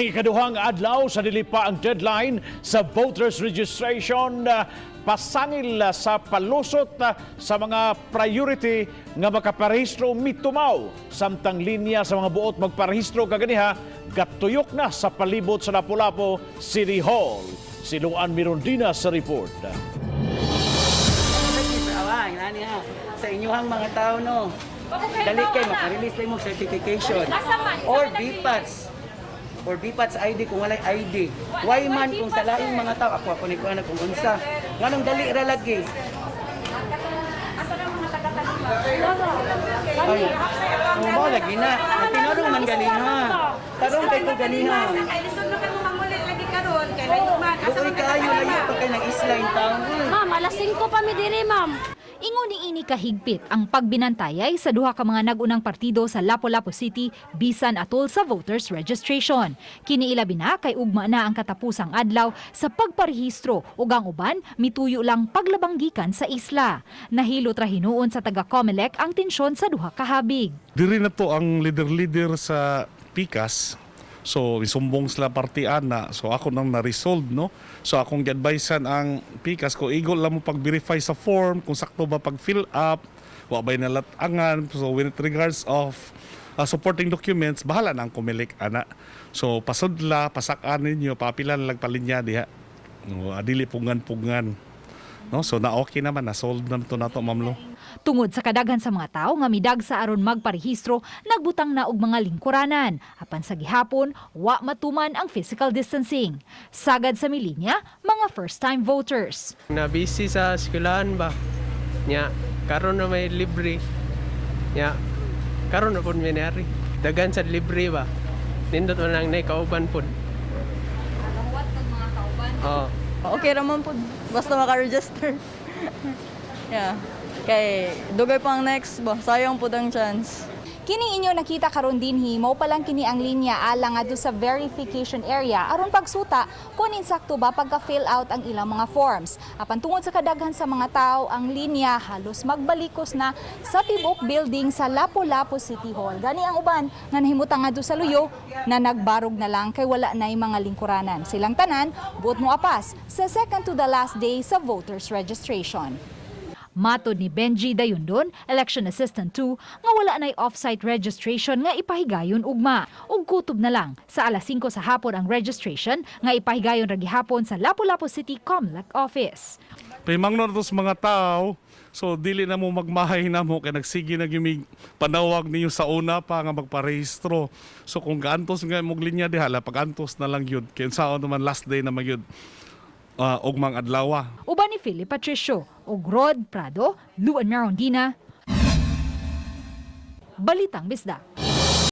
Kining ikaduhang adlaw sa dili pa ang deadline sa voters registration, pasangil sa palusot sa mga priority nga makaparehistro mitumaw, samtang linya sa mga buot magparehistro kaganiha gatuyok na sa palibot sa Lapu-Lapu City Hall. Si Luan Mirondina sa report. Awang, nani ha. Sa inyuhang mga tao, no. Dali kay maka-release lang mo certification or BPATS or BPATS ID kung walay ID. Why man kung sa laing mga tao, ako ako ni kuan kung unsa. Nganong dali ra lagi? Ay, mo lagi na. Tinanong man ganiha. Tarong kay ko ganiha. Kay lisod na kayo manguli lagi karon kay layo man asa Luoy man kaayo, layo pa kay ng isla in town. Uy. Ma'am, alas 5 pa mi diri, ma'am. Ingon ni ini kahigpit ang pagbinantayay sa duha ka mga nag-unang partido sa Lapu-Lapu City bisan atol sa voters registration. Kini ilabi na kay ugma na ang katapusang adlaw sa pagparehistro ug ang uban mituyo lang paglabang gikan sa isla. Nahilot ra hinuon sa taga Comelec ang tensyon sa duha ka habig. Diri na to ang leader-leader sa Pikas. So, isumbong sila party ana. So, ako nang na-resolve, no? So, akong gi-advisean ang Pikas ko, igol lang mo pag-verify sa form, kung sakto ba pag-fill up, wa ba'y nalatangan. So, with regards of supporting documents, bahala na ang Comelec ana. So, pasudla, pasakaan ninyo, paapila na lang palinya diha. No, adili pungan-pungan. No? So, na okay naman, na-solve naman to nato, Ma'am Lo. Tungod sa kadaghan sa mga tao nga midagsa aron magparehistro, nagbutang na og mga lingkuranan. Apan sa gihapon, wa matuman ang physical distancing. Sagad sa milinya, mga first-time voters. Na busy sa eskwelahan ba. Nya, karon na may libre. Nya, karon na pud mi niari. Daghan sa libre ba. Nindot man lang nay kauban pud. Oh. Okay raman po, basta maka-register. Yeah. Kay dugay pang next ba, sayang po ang chance. Kining inyo nakita karon dinhi, mao pa lang kini ang linya alang ngadto sa verification area aron pagsuta kung insakto ba pagka-fill out ang ilang mga forms. Apan tungod sa kadaghan sa mga tao, ang linya halos magbalikos na sa tibok building sa Lapu-Lapu City Hall. Gani ang uban nga nahimutang ngadto sa luyo na nagbarog na lang kay wala na'y mga lingkuranan. Silang tanan buot mo apas sa second to the last day sa voters registration. Matod ni Benji Dayundon, Election Assistant 2, nga wala na'y off-site registration nga ipahigayon ugma. Ug kutob na lang sa alas 5 sa hapon ang registration nga ipahigayon ra gihapon sa Lapu-Lapu City Comelec Office. Pahimangno na to sa mga tao. So dili na mo magmahay na mo kay nagsige na gimig panawag ninyo sa una pa nga magparehistro. So kung gaantos nga mog linya diha la, pagantos na lang gyud kay unsaon naman, last day na magyud ugmang adlaw. Uban ni Philip Patricio ug Rod Prado, Luan Merondina, Balitang Bisdak.